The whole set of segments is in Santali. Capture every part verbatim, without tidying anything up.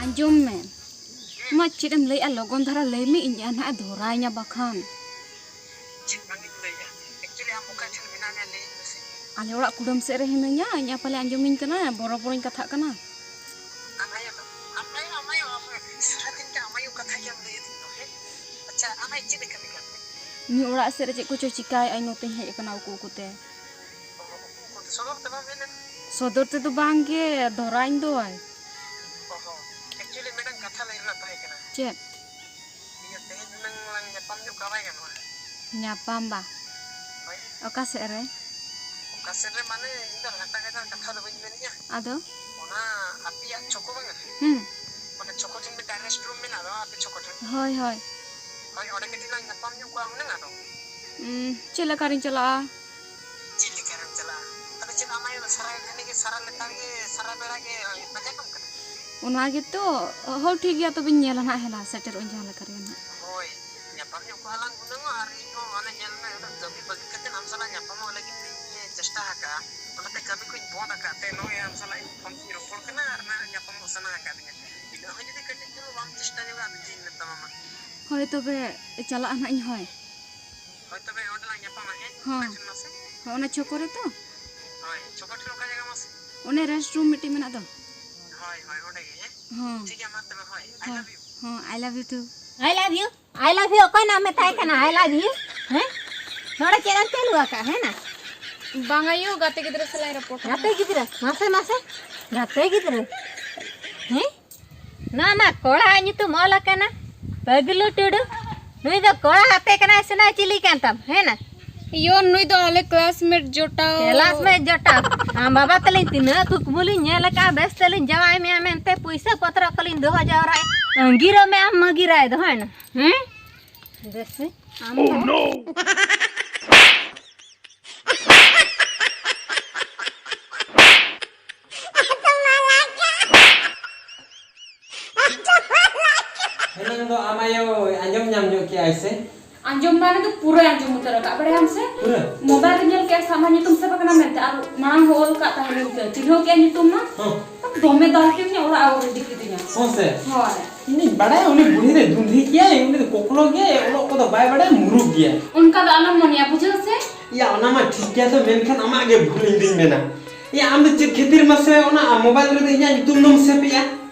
ᱟᱸᱡᱚᱢ ᱢᱮ, ᱢᱟ ᱪᱮᱫ ᱮᱢ ᱞᱟᱹᱭᱮᱜᱼᱟ? ᱞᱚᱜᱚᱱ ᱫᱷᱟᱨᱟ ᱞᱟᱹᱭ ᱢᱮ, ᱤᱧ ᱟᱨ ᱱᱟᱦᱟᱜ ᱮ ᱫᱷᱚᱨᱟᱭᱤᱧᱟ ᱵᱟᱠᱷᱟᱱ᱾ ᱪᱮᱫ ᱵᱟᱝ ᱤᱧ ᱞᱟᱹᱭᱟ? Actually, ᱟᱢ ᱚᱠᱟ ᱴᱷᱮᱱ ᱢᱮᱱᱟᱜ ᱢᱮᱭᱟ, ᱞᱟᱹᱭᱟᱹᱧ ᱢᱮᱥᱮ᱾ ᱟᱞᱮ ᱚᱲᱟᱜ ᱠᱩᱰᱟᱹᱢ ᱥᱮᱫ ᱨᱮ ᱦᱤᱱᱟᱹᱧᱟ, ᱤᱧ ᱟᱭᱳ ᱯᱟᱞᱮ ᱟᱸᱡᱚᱢᱤᱧ ᱠᱟᱱᱟ, ᱵᱚᱨᱚ ᱵᱚᱨᱚᱧ ᱠᱟᱛᱷᱟᱜ ᱠᱟᱱᱟ᱾ ᱟᱢ ᱟᱭᱳ ᱫᱚ, ᱟᱢ ᱟᱭᱳ, ᱟᱢ ᱟᱭᱳ, ᱟᱢ ᱟᱭᱳ, ᱥᱟᱨᱟᱫᱤᱱ ᱜᱮ ᱟᱢ ᱟᱭᱳ ᱠᱟᱛᱷᱟ ᱜᱮᱢ ᱞᱟᱹᱭ ᱟᱹᱫᱤᱧ ᱫᱚ, ᱦᱮᱸ? ᱟᱪᱪᱷᱟ, ᱟᱢ ᱟᱭᱳ ᱪᱮᱫ ᱮ ᱠᱟᱹᱢᱤ ᱠᱟᱱ ᱛᱮ? ᱩᱱᱤ ᱚᱲᱟᱜ ᱥᱮᱫ ᱨᱮ ᱪᱮᱫ ᱠᱚᱪᱚ ᱪᱤᱠᱟᱭᱮᱫ ᱟᱭ, ᱱᱚᱛᱮᱧ ᱦᱮᱡ ᱟᱠᱟᱱᱟ ᱩᱠᱩ ᱩᱠᱩᱛᱮ᱾ ᱚ, ᱩᱠᱩ ᱩᱠᱩᱛᱮ᱾ ᱥᱚᱫᱚᱨ ᱛᱮ ᱵᱟᱢ ᱦᱮᱡ ᱞᱮᱱᱟ? ᱥᱚᱫᱚᱨ ᱛᱮᱫᱚ ᱵᱟᱝ ᱜᱮ, ᱫᱷᱚᱨᱟᱧ ᱫᱚᱭ᱾ ᱚ ᱦᱚᱸ, actually ᱢᱤᱫᱴᱟᱝ ᱠᱟᱛᱷᱟ ᱞᱟᱹᱭ ᱨᱮᱱᱟᱜ ᱛᱟᱦᱮᱸ ᱠᱟᱱᱟ᱾ ᱪᱮᱫ? ᱤᱭᱟᱹ, ᱛᱮᱦᱮᱧ ᱦᱩᱱᱟᱹᱝ ᱞᱟᱝ ᱧᱟᱯᱟᱢ ᱧᱚᱜ ᱠᱚᱜᱼᱟ, ᱵᱟᱭ ᱜᱟᱱᱚᱜᱼᱟ? ᱧᱟᱯᱟᱢ ᱵᱟ? ᱦᱳᱭ᱾ ᱚᱠᱟ ᱥᱮᱫ ᱨᱮ? ᱚᱠᱟ ᱥᱮᱫ ᱨᱮ ᱢᱟᱱᱮ, ᱤᱧ ᱫᱚ ᱞᱟᱴᱟ ᱜᱟᱡᱟᱲ ᱠᱟᱛᱷᱟ ᱫᱚ ᱵᱟᱹᱧ ᱢᱮᱱᱮᱫᱼᱟ᱾ ᱟᱫᱚ? ᱚᱱᱟ ᱟᱯᱮᱭᱟᱜ ᱪᱷᱚᱠᱚ ᱵᱟᱝᱟ? ᱦᱩᱸ᱾ ᱚᱱᱟ ᱪᱷᱚᱠᱚ ᱴᱷᱮᱱ ᱢᱤᱫᱴᱟᱝ rest room ᱢᱮᱱᱟᱜ ᱫᱚ, ᱟᱯᱮ ᱪᱷᱚᱠᱚ ᱴᱷᱮᱱ᱾ ᱦᱳᱭ, ᱦᱳᱭ᱾ ᱦᱳᱭ, ᱚᱸᱰᱮ ᱠᱟᱹᱴᱤᱡ ᱞᱟᱝ ᱧᱟᱯᱟᱢ ᱧᱚᱜ ᱠᱚᱜᱼᱟ ᱦᱩᱱᱟᱹᱝ ᱟᱫᱚ᱾ ᱩᱸ, ᱪᱮᱫ ᱞᱮᱠᱟᱨᱤᱧ ᱪᱟᱞᱟᱜᱼᱟ? ᱪᱮᱫ ᱞᱮᱠᱟᱨᱮᱢ ᱪᱟᱞᱟᱜᱼᱟ? ᱟᱫᱚ ᱪᱮᱫ ᱟᱢ ᱟᱭᱳ ᱫᱚ ᱥᱟᱨᱟ ᱜᱷᱟᱱᱮ ᱜᱮ, ᱥᱟᱨᱟ ᱞᱮᱛᱟᱲ ᱜᱮ, ᱥᱟᱨᱟ ᱵᱮᱲᱟ ᱜᱮ ᱯᱟᱸᱡᱟ ᱠᱟᱢ ᱠᱟᱱᱟ? ᱚᱱᱟ ᱜᱮᱛᱚ᱾ ᱦᱳᱭ, ᱴᱷᱤᱠ ᱜᱮᱭᱟ, ᱛᱚᱵᱮᱧ ᱧᱮᱞᱟ ᱱᱟᱦᱟᱜ, ᱦᱮᱞᱟ ᱥᱮᱴᱮᱨᱚᱜ ᱟᱹᱧ ᱡᱟᱦᱟᱸ ᱞᱮᱠᱟ ᱨᱮᱜᱮ ᱱᱟᱦᱟᱜ᱾ ᱦᱳᱭ, ᱧᱟᱯᱟᱢ ᱧᱚᱜ ᱠᱚᱜᱼᱟ ᱞᱟᱝ ᱦᱩᱱᱟᱹᱝ, ᱟᱨ ᱤᱧ ᱦᱚᱸ ᱚᱱᱮ ᱧᱮᱞ ᱢᱮ, ᱩᱱᱟᱹᱜ ᱠᱟᱹᱢᱤ ᱵᱟᱹᱜᱤ ᱠᱟᱛᱮ ᱟᱢ ᱥᱟᱞᱟᱜ ᱧᱟᱯᱟᱢᱚᱜ ᱞᱟᱹᱜᱤᱫ ᱤᱧ ᱪᱮᱥᱴᱟ ᱟᱠᱟᱫᱼᱟ, ᱚᱱᱟᱛᱮ ᱠᱟᱹᱢᱤ ᱠᱚᱧ ᱵᱚᱱᱫ ᱟᱠᱟᱫ ᱛᱮ ᱱᱚᱜᱼᱚᱭ ᱟᱢ ᱥᱟᱞᱟᱜ ᱤᱧ ᱯᱷᱳᱱ ᱛᱤᱧ ᱨᱚᱯᱚᱲ ᱠᱟᱱᱟ ᱟᱨ ᱱᱟᱦᱟᱜ ᱧᱟᱯᱟᱢᱚᱜ ᱥᱟᱱᱟ ᱟᱠᱟᱫᱤᱧᱟ᱾ ᱤᱱᱟᱹᱜ ᱦᱚᱸ ᱡᱩᱫᱤ ᱠᱟᱹᱴᱤᱡ ᱪᱩᱞᱩᱝ ᱵᱟᱢ ᱪᱮᱥᱴᱟ ᱧᱚᱜᱟ, ᱟᱫᱚ ᱪᱮᱫ ᱤᱧ ᱢᱮᱛᱟᱢᱟ ᱢᱟ? ᱦᱳᱭ, ᱛᱚᱵᱮ ᱪᱟᱞᱟᱜᱼᱟ ᱱᱟᱦᱟᱜ ᱤᱧ, ᱦᱳᱭ᱾ ᱦᱳᱭ, ᱛᱚᱵᱮ ᱚᱸᱰᱮ ᱞᱟᱝ ᱧᱟᱯᱟᱢᱟ, ᱦᱮᱸ? ᱦᱚᱸ᱾ ᱚᱠᱟ ᱴᱷᱮᱱ ᱢᱟᱥᱮ? ᱦᱚᱸ, ᱚᱱᱟ ᱪᱷᱚᱠᱚ ᱨᱮ ᱛᱚ᱾ ᱦᱳᱭ, ᱪᱷᱚᱠᱚ ᱴᱷᱮᱱ ᱚᱠᱟ ᱡᱟᱭᱜᱟ ᱢᱟᱥᱮ? ᱚᱱᱮ rest room ᱢᱤᱫᱴᱤᱡ ᱢᱮᱱᱟᱜ ᱫᱚ᱾ ᱦᱳᱭ, ᱦᱳᱭ, ᱚᱸᱰᱮ ᱜᱮ, ᱦᱮᱸ? ᱦᱚᱸ᱾ ᱴᱷᱤᱠ ᱜᱮᱭᱟ, ᱢᱟ ᱛᱚᱵᱮ, ᱦᱳᱭ, I ᱦᱚᱸ, love you᱾ ᱦᱚᱸ, I love you too᱾ I love you, I love you, ᱚᱠᱚᱭ ᱱᱟᱜ ᱢᱮᱛᱟᱭ ᱠᱟᱱᱟ I love you? ᱦᱮᱸ? ᱱᱚᱰᱮ ᱪᱮᱫ ᱮᱢ ᱪᱟᱹᱞᱩ ᱟᱠᱟᱫᱼᱟ, ᱦᱮᱸ ᱱᱟ? ᱵᱟᱝ ᱟᱭᱳ, ᱜᱟᱛᱮ ᱜᱤᱫᱽᱨᱟᱹ ᱥᱟᱞᱟᱜ ᱤᱧ ᱨᱚᱯᱚᱲ ᱠᱟᱱᱟ᱾ ᱜᱟᱛᱮ ᱜᱤᱫᱽᱨᱟᱹ? ᱢᱟᱥᱮ, ᱢᱟᱥᱮ, ᱜᱟᱛᱮ ᱜᱤᱫᱽᱨᱟᱹ? ᱦᱮᱸ? ᱱᱚᱣᱟ ᱢᱟ ᱠᱚᱲᱟ ᱟᱜ ᱧᱩᱛᱩᱢ ᱚᱞ ᱟᱠᱟᱱᱟ, ᱯᱟᱹᱜᱽᱞᱩ ᱴᱩᱰᱩ᱾ ᱱᱩᱭ ᱫᱚ ᱠᱚᱲᱟ ᱟᱯᱮ ᱠᱟᱱᱟᱭ ᱥᱮ ᱱᱟᱭ ᱪᱤᱞᱤ ᱠᱟᱱ ᱛᱟᱢ, ᱦᱮᱸ ᱱᱟ? ᱤᱭᱳ, ᱱᱩᱭ ᱫᱚ ᱟᱞᱮ classmate ᱡᱚᱴᱟᱣ᱾ Classmate ᱡᱚᱴᱟᱣ? ᱟᱢ ᱵᱟᱵᱟ ᱛᱟᱹᱞᱤᱧ ᱛᱤᱱᱟᱹᱜ ᱠᱩᱠᱢᱩ ᱞᱤᱧ ᱧᱮᱞ ᱟᱠᱟᱫᱼᱟ, ᱵᱮᱥ ᱛᱮᱞᱤᱧ ᱡᱟᱶᱟᱭ ᱢᱮᱭᱟ ᱢᱮᱱᱛᱮ ᱯᱩᱭᱥᱟᱹ ᱯᱚᱛᱨᱚ ᱠᱚᱞᱤᱧ ᱫᱚᱦᱚ ᱡᱟᱣᱨᱟᱭᱟ᱾ ᱟᱺᱜᱤᱨᱚᱜ ᱢᱮ ᱟᱢ ᱢᱟᱺᱜᱤᱨᱟᱭ ᱫᱚ, ᱦᱮᱸ ᱱᱟ? ᱦᱮᱸ? ᱵᱮᱥ ᱥᱮ? ᱟᱢ ᱫᱚ? ᱮᱱᱟᱝ ᱫᱚ ᱟᱢ ᱟᱭᱳᱭ ᱟᱸᱡᱚᱢ ᱧᱟᱢ ᱧᱚᱜ ᱠᱮᱜᱼᱟᱭ ᱥᱮ? ᱟᱸᱡᱚᱢ ᱢᱟᱱᱮ ᱫᱚ ᱯᱩᱨᱟᱹᱭ ᱟᱸᱡᱚᱢ ᱩᱛᱟᱹᱨ ᱟᱠᱟᱫ, ᱵᱟᱲᱟᱭᱟᱢ ᱥᱮ? ᱯᱩᱨᱟᱹ? ᱢᱳᱵᱟᱭᱤᱞ ᱨᱮ ᱧᱮᱞ ᱠᱮᱫᱼᱟ, ᱥᱟᱢᱟ ᱧᱩᱛᱩᱢ ᱥᱮ ᱵᱟᱝ ᱠᱟᱱᱟ ᱢᱮᱱᱛᱮ, ᱟᱨ ᱢᱟᱲᱟᱝ ᱦᱚᱸ ᱚᱞ ᱠᱟᱜ ᱛᱟᱦᱮᱸ ᱞᱮᱱᱛᱮ, ᱪᱤᱱᱦᱟᱹᱣ ᱠᱮᱫᱼᱟ ᱧᱩᱛᱩᱢ ᱢᱟ᱾ ᱦᱚᱸ᱾ ᱫᱚᱢᱮ ᱫᱟᱞ ᱠᱮᱫᱤᱧᱟ, ᱚᱲᱟᱜ ᱦᱚᱲ ᱤᱫᱤ ᱠᱮᱫᱤᱧᱟ᱾ ᱦᱚᱸ ᱥᱮ? ᱦᱳᱭ᱾ ᱤᱧᱤᱧ ᱵᱟᱲᱟᱭᱟ, ᱩᱱᱤ ᱵᱩᱲᱦᱤ ᱨᱮ ᱫᱩᱸᱫᱷᱤ ᱜᱮᱭᱟᱭ, ᱩᱱᱤ ᱫᱚ ᱠᱚᱠᱞᱚ ᱜᱮᱭᱟᱭ, ᱚᱞᱚᱜ ᱠᱚᱫᱚ ᱵᱟᱭ ᱵᱟᱲᱟᱭᱟ, ᱢᱩᱨᱩᱠ ᱜᱮᱭᱟᱭ᱾ ᱚᱱᱠᱟ ᱫᱚ ᱟᱞᱚᱢ ᱢᱚᱱᱮᱭᱟ, ᱵᱩᱡᱷᱟᱹᱣ ᱥᱮ? ᱭᱟ, ᱚᱱᱟ ᱢᱟ ᱴᱷᱤᱠ ᱜᱮᱭᱟ, ᱛᱚ ᱢᱮᱱᱠᱷᱟᱱ ᱟᱢᱟᱜ ᱜᱮ ᱵᱷᱩᱞ ᱤᱧ ᱫᱩᱧ ᱢᱮᱱᱟ᱾ ᱭᱟ, ᱟᱢ ᱫᱚ ᱪᱮᱫ ᱠᱷᱟᱹᱛᱤᱨ ᱢᱟᱥᱮ ᱚᱱᱟ ᱢᱳᱵᱟᱭᱤᱞ ᱨᱮᱫᱚ ᱤᱧᱟᱹᱜ ᱧᱩᱛᱩᱢ ᱫᱚᱢ ᱥᱮᱵᱷ ᱮᱜᱼᱟ?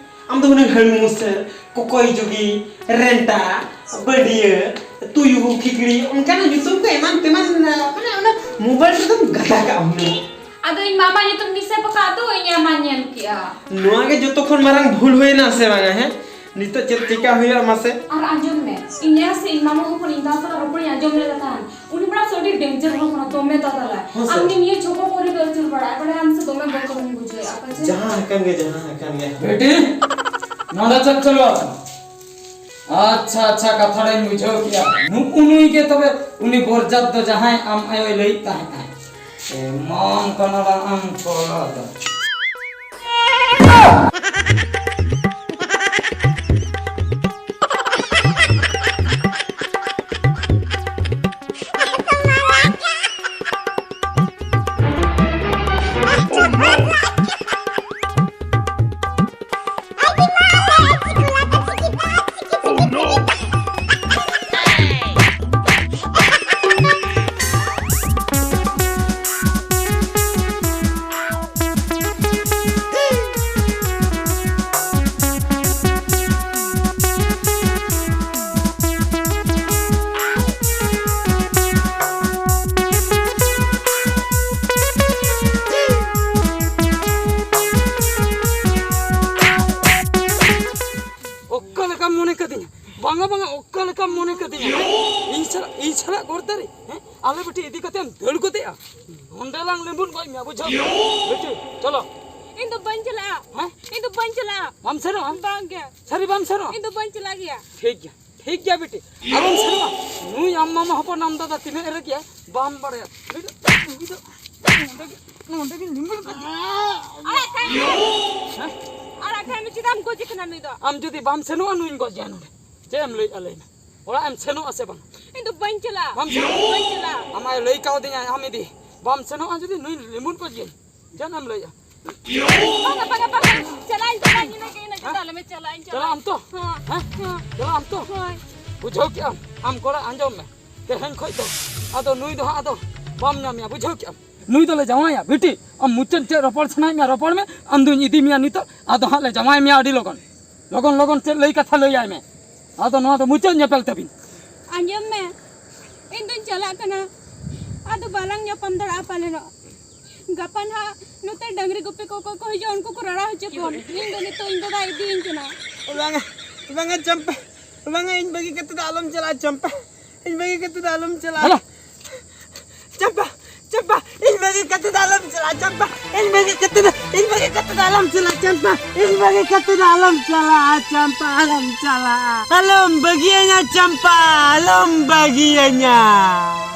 ᱟᱢ ᱫᱚ ᱩᱱᱤ ᱦᱟᱹᱲᱩ ᱢᱩᱥᱟᱹ, ᱠᱚᱠᱚᱭ ᱡᱩᱜᱤ, ᱨᱮᱱᱴᱟ, ᱵᱟᱹᱰᱤᱭᱟᱹ, ᱛᱩᱭᱩ, ᱠᱷᱤᱠᱲᱤ, ᱚᱱᱠᱟᱱᱟᱜ ᱧᱩᱛᱩᱢ ᱠᱚ ᱮᱢᱟᱱ ᱛᱮᱢᱟᱱ, ᱢᱟᱱᱮ ᱚᱱᱟ ᱢᱳᱵᱟᱭᱤᱞ ᱨᱮᱫᱚᱢ ᱜᱟᱫᱟ ᱠᱟᱜᱼᱟ ᱦᱩᱱᱟᱹᱝ᱾ ᱟᱫᱚ ᱤᱧ ᱢᱟᱢᱟ ᱧᱩᱛᱩᱢ ᱜᱮ ᱥᱮᱵᱷ ᱟᱠᱟᱫ ᱫᱚ, ᱤᱧ ᱟᱢᱟᱧ ᱧᱮᱞ ᱠᱮᱜᱼᱟ᱾ ᱱᱚᱣᱟ ᱜᱮ ᱡᱚᱛᱚ ᱠᱷᱚᱱ ᱢᱟᱨᱟᱝ ᱵᱷᱩᱞ ᱦᱩᱭᱱᱟ ᱥᱮ ᱵᱟᱝᱟ, ᱦᱮᱸ? ᱱᱤᱛᱚᱜ ᱪᱮᱫ ᱪᱤᱠᱟ ᱦᱩᱭᱩᱜᱼᱟ ᱢᱟᱥᱮ? ᱟᱨ ᱟᱸᱡᱚᱢ ᱢᱮ, ᱤᱧ ᱟᱭᱳ ᱥᱮ ᱤᱧ ᱢᱟᱢᱟ ᱦᱚᱯᱚᱱ ᱤᱧ ᱫᱟᱫᱟ ᱥᱟᱞᱟᱜ ᱨᱚᱯᱚᱲᱤᱧ ᱟᱸᱡᱚᱢ ᱞᱮᱫᱟ ᱛᱟᱦᱮᱸᱱ᱾ ᱩᱱᱤ ᱢᱟ ᱥᱮ ᱟᱹᱰᱤ ᱰᱮᱧᱡᱟᱨ ᱦᱚᱲ ᱠᱟᱱᱟ, ᱫᱚᱢᱮ ᱫᱟᱫᱟᱞᱟᱭ᱾ ᱦᱮᱸ ᱥᱮ? ᱟᱢ ᱱᱤᱭᱟᱹ ᱪᱷᱚᱠᱚ ᱠᱚᱨᱮ ᱫᱚ ᱟᱹᱪᱩᱨ ᱵᱟᱲᱟᱜ, ᱵᱟᱲᱟᱭᱟᱢ ᱥᱮ, ᱫᱚᱢᱮ ᱵᱚᱛᱚᱨᱤᱧ ᱵᱩᱡᱷᱟᱹᱣᱮᱫᱼᱟ ᱯᱟᱪᱮ᱾ ᱡᱟᱦᱟᱸ ᱟᱠᱟᱱ ᱜᱮ, ᱡᱟᱦᱟᱸ ᱟᱠᱟᱱ ᱜᱮ᱾ ᱵᱤᱴᱤ, ᱱᱚᱰᱮ ᱪᱮᱫ ᱪᱟᱹᱞᱩ ᱟᱠᱟᱱᱟ? ᱟᱪᱪᱷᱟ, ᱟᱪᱪᱷᱟ, ᱠᱟᱛᱷᱟ ᱨᱮᱧ ᱵᱩᱡᱷᱟᱹᱣ ᱠᱮᱜᱼᱟ᱾ ᱱᱩᱜᱼᱩ ᱱᱩᱭ ᱜᱮ ᱛᱚᱵᱮ ᱩᱱᱤ ᱵᱚᱨᱡᱟᱛ ᱫᱚ, ᱡᱟᱦᱟᱸᱭ ᱟᱢ ᱟᱭᱳᱭ ᱞᱟᱹᱭᱮᱫ ᱛᱟᱦᱮᱸᱫ᱾ ᱮᱢᱟᱢ ᱠᱟᱱᱟ ᱞᱟᱝ ᱟᱢ ᱠᱚᱲᱟ ᱫᱚ᱾ ᱚᱠᱟ ᱞᱮᱠᱟᱢ ᱢᱚᱱᱮ ᱠᱟᱫᱤᱧᱟ? ᱵᱟᱝᱟ, ᱵᱟᱝᱟ, ᱚᱠᱟ ᱞᱮᱠᱟᱢ ᱢᱚᱱᱮ ᱠᱟᱫᱤᱧᱟ? ᱤᱧ ᱥᱟᱞᱟᱜ, ᱤᱧ ᱥᱟᱞᱟᱜ ᱜᱚᱨᱫᱟᱨᱤ? ᱦᱮᱸ? ᱟᱞᱮ ᱵᱤᱴᱤ ᱤᱫᱤ ᱠᱟᱛᱮᱢ ᱫᱟᱹᱲ ᱜᱚᱫᱮᱜᱼᱟ? ᱱᱚᱸᱰᱮ ᱞᱟᱝ ᱞᱮᱸᱵᱩᱱ ᱜᱚᱡ ᱢᱮᱭᱟ, ᱵᱩᱡᱷᱟᱹᱣ? ᱵᱤᱴᱤ, ᱪᱚᱞᱚ᱾ ᱤᱧ ᱫᱚ ᱵᱟᱹᱧ ᱪᱟᱞᱟᱜᱼᱟ᱾ ᱦᱮᱸ? ᱤᱧ ᱫᱚ ᱵᱟᱹᱧ ᱪᱟᱞᱟᱜᱼᱟ᱾ ᱵᱟᱢ ᱥᱮᱱᱚᱜᱼᱟ? ᱵᱟᱝ ᱜᱮ᱾ ᱥᱟᱹᱨᱤ ᱵᱟᱢ ᱥᱮᱱᱚᱜᱼᱟ? ᱤᱧ ᱫᱚ ᱵᱟᱹᱧ ᱪᱟᱞᱟᱜ ᱜᱮᱭᱟ᱾ ᱴᱷᱤᱠ ᱜᱮᱭᱟ, ᱴᱷᱤᱠ ᱜᱮᱭᱟ ᱵᱤᱴᱤ, ᱟᱞᱚᱢ ᱥᱮᱱᱚᱜᱼᱟ᱾ ᱱᱩᱭ ᱟᱢ ᱢᱟᱢᱟ ᱦᱚᱯᱚᱱ ᱟᱢ ᱫᱟᱫᱟ ᱛᱤᱱᱟᱹᱜ ᱮ ᱨᱟᱹᱜᱤᱭᱟ, ᱵᱟᱢ ᱵᱟᱲᱟᱭᱟ᱾ ᱱᱩᱭ ᱫᱚ, ᱱᱩᱭ ᱫᱚ ᱱᱚᱸᱰᱮ ᱜᱮ, ᱱᱚᱸᱰᱮ ᱜᱮ ᱞᱤᱸᱜᱩᱱ ᱠᱟᱱᱟ᱾ ᱟᱲᱟᱜ ᱠᱟᱭ ᱢᱮ᱾ ᱦᱮᱸ? ᱟᱲᱟᱜ ᱠᱟᱭ ᱢᱮ, ᱪᱮᱫᱟᱜ ᱮᱢ ᱜᱚᱡᱮ ᱠᱟᱱᱟ ᱱᱩᱭ ᱫᱚ? ᱟᱢ ᱡᱩᱫᱤ ᱵᱟᱢ ᱥᱮᱱᱚᱜᱼᱟ, ᱱᱩᱭᱤᱧ ᱜᱚᱡᱮᱭᱟ ᱱᱚᱸᱰᱮ᱾ ᱪᱮᱫ ᱮᱢ ᱞᱟᱹᱭᱮᱫᱼᱟ, ᱞᱟᱹᱭ ᱢᱮ? ᱚᱲᱟᱜ ᱮᱢ ᱥᱮᱱᱚᱜᱼᱟ ᱥᱮ ᱵᱟᱝ? ᱤᱧ ᱫᱚ ᱵᱟᱹᱧ ᱪᱟᱞᱟᱜᱼᱟ᱾ ᱵᱟᱢ ᱪᱟᱞᱟᱜᱼᱟ? ᱵᱟᱹᱧ ᱪᱟᱞᱟᱜᱼᱟ᱾ ᱟᱢᱟᱭ ᱞᱟᱹᱭ ᱠᱟᱣᱫᱤᱧᱟ ᱟᱢ ᱤᱫᱤ᱾ ᱵᱟᱢ ᱥᱮᱱᱚᱜᱼᱟ ᱡᱩᱫᱤ ᱱᱩᱭ ᱞᱤᱢᱩᱱ ᱠᱚ ᱡᱤᱭᱟᱹᱧ᱾ ᱡᱟᱦᱟᱱᱟᱜ ᱮᱢ ᱞᱟᱹᱭᱟ? ᱵᱟᱝᱟ, ᱵᱟᱝᱟ, ᱵᱟᱝᱟ᱾ ᱪᱟᱞᱟᱜ ᱟᱹᱧ, ᱪᱟᱞᱟᱜ ᱟᱹᱧ, ᱤᱱᱟᱹ ᱜᱮ, ᱤᱱᱟᱹ ᱜᱮ, ᱦᱮᱸ? ᱛᱟᱦᱞᱮ ᱢᱮ, ᱪᱟᱞᱟᱜ ᱟᱹᱧ, ᱪᱟᱞᱟᱜ ᱪᱟᱞᱟᱜ ᱟᱹᱧ᱾ ᱟᱢ ᱛᱚ? ᱦᱮᱸ, ᱦᱮᱸ? ᱦᱮᱸ᱾ ᱪᱟᱞᱟᱜ ᱟᱢ ᱛᱚ? ᱦᱳᱭ᱾ ᱵᱩᱡᱷᱟᱹᱣ ᱠᱮᱜ ᱟᱢ? ᱟᱢ ᱠᱚᱲᱟ ᱟᱸᱡᱚᱢ ᱢᱮ᱾ ᱛᱮᱦᱮᱧ ᱠᱷᱚᱡ ᱫᱚ ᱟᱫᱚ ᱱᱩᱭ ᱫᱚ ᱦᱟᱸᱜ ᱟᱫᱚ ᱵᱟᱢ ᱧᱟᱢᱮᱭᱟ, ᱵᱩᱡᱷᱟᱹᱣ ᱠᱮᱜ ᱟᱢ? ᱱᱩᱭ ᱫᱚᱞᱮ ᱡᱟᱶᱟᱭᱟ, ᱵᱤᱴᱤ᱾ ᱟᱢ ᱢᱩᱪᱟᱹᱫ ᱪᱮᱫ ᱨᱚᱯᱚᱲ ᱥᱟᱱᱟᱭᱮᱫ ᱢᱮᱭᱟ, ᱨᱚᱯᱚᱲ ᱢᱮ᱾ ᱟᱢ ᱫᱩᱧ ᱤᱫᱤ ᱢᱮᱭᱟ ᱱᱤᱛᱚᱜ, ᱟᱫᱚ ᱦᱟᱸᱜ ᱞᱮ ᱡᱟᱶᱟᱭ ᱢᱮᱭᱟ ᱟᱹᱰᱤ ᱞᱚᱜᱚᱱ᱾ ᱞᱚᱜᱚᱱ, ᱞᱚᱜᱚᱱ ᱪᱮᱫ ᱞᱟᱹᱭ ᱠᱟᱛᱷᱟ ᱞᱟᱹᱭᱟᱭ ᱢᱮ᱾ ᱟᱫᱚ ᱱᱚᱣᱟ ᱫᱚ ᱢᱩᱪᱟᱹᱫ ᱧᱮᱯᱮᱞ ᱛᱟᱹᱵᱤᱱ᱾ ᱟᱸᱡᱚᱢ ᱢᱮ, ᱤᱧ ᱫᱩᱧ ᱪᱟᱞᱟᱜ ᱠᱟᱱᱟ, ᱟᱫᱚ ᱵᱟᱞᱟᱝ ᱧᱟᱯᱟᱢ ᱫᱟᱲᱮᱭᱟᱜᱼᱟ ᱯᱟᱞᱮᱱᱚᱜ᱾ ᱜᱟᱯᱟ ᱱᱟᱦᱟᱜ ᱱᱚᱛᱮ ᱰᱟᱝᱨᱤ ᱜᱩᱯᱤ ᱠᱚ ᱚᱠᱚᱭ ᱠᱚ ᱦᱤᱡᱩᱜᱼᱟ, ᱩᱱᱠᱩ ᱠᱚ ᱨᱟᱲᱟ ᱦᱚᱪᱚ ᱠᱚᱣᱟ᱾ ᱤᱧ ᱫᱚ ᱱᱤᱛᱚᱜ ᱤᱧ ᱫᱟᱫᱟ ᱤᱫᱤᱭᱤᱧ ᱠᱟᱱᱟ᱾ ᱵᱟᱝᱟ, ᱵᱟᱝᱟ ᱪᱟᱢᱯᱟ, ᱵᱟᱝᱟ, ᱤᱧ ᱵᱟᱹᱜᱤ ᱠᱟᱛᱮ ᱫᱚ ᱟᱞᱚᱢ ᱪᱟᱞᱟᱜᱼᱟ ᱪᱟᱢᱯᱟ, ᱤᱧ ᱵᱟᱹᱜᱤ ᱠᱟᱛᱮ ᱫᱚ ᱟᱞᱚᱢ ᱪᱟᱞᱟᱜᱼᱟ᱾ ᱦᱮᱞᱳ᱾ ᱪᱟᱢᱯᱟ, ᱪᱟᱢᱯᱟ, ᱤᱧ ᱵᱟᱹᱜᱤ ᱠᱟᱛᱮ ᱫᱚ ᱟᱞᱚᱢ ᱪᱟᱞᱟᱜᱼᱟ ᱪᱟᱢᱯᱟ, ᱤᱧ ᱵᱟᱹᱜᱤ ᱠᱟᱛᱮ ᱫᱚ, ᱤᱧ ᱵᱟᱹᱜᱤ ᱠᱟᱛᱮ ᱫᱚ ᱟᱞᱚᱢ ᱪᱟᱞᱟᱜᱼᱟ ᱪᱟᱢᱯᱟ, ᱤᱧ ᱵᱟᱹᱜᱤ ᱠᱟᱛᱮ ᱫᱚ ᱟᱞᱚᱢ ᱪᱟᱞᱟᱜᱼᱟ ᱪᱟᱢᱯᱟ, ᱟᱞᱚᱢ ᱪᱟᱞᱟᱜᱼᱟ, ᱟᱞᱚᱢ ᱵᱟᱹᱜᱤᱭᱟᱹᱧᱟ ᱪᱟᱢᱯᱟ, ᱟᱞᱚᱢ ᱵᱟᱹᱜᱤᱭᱟᱹᱧᱟ᱾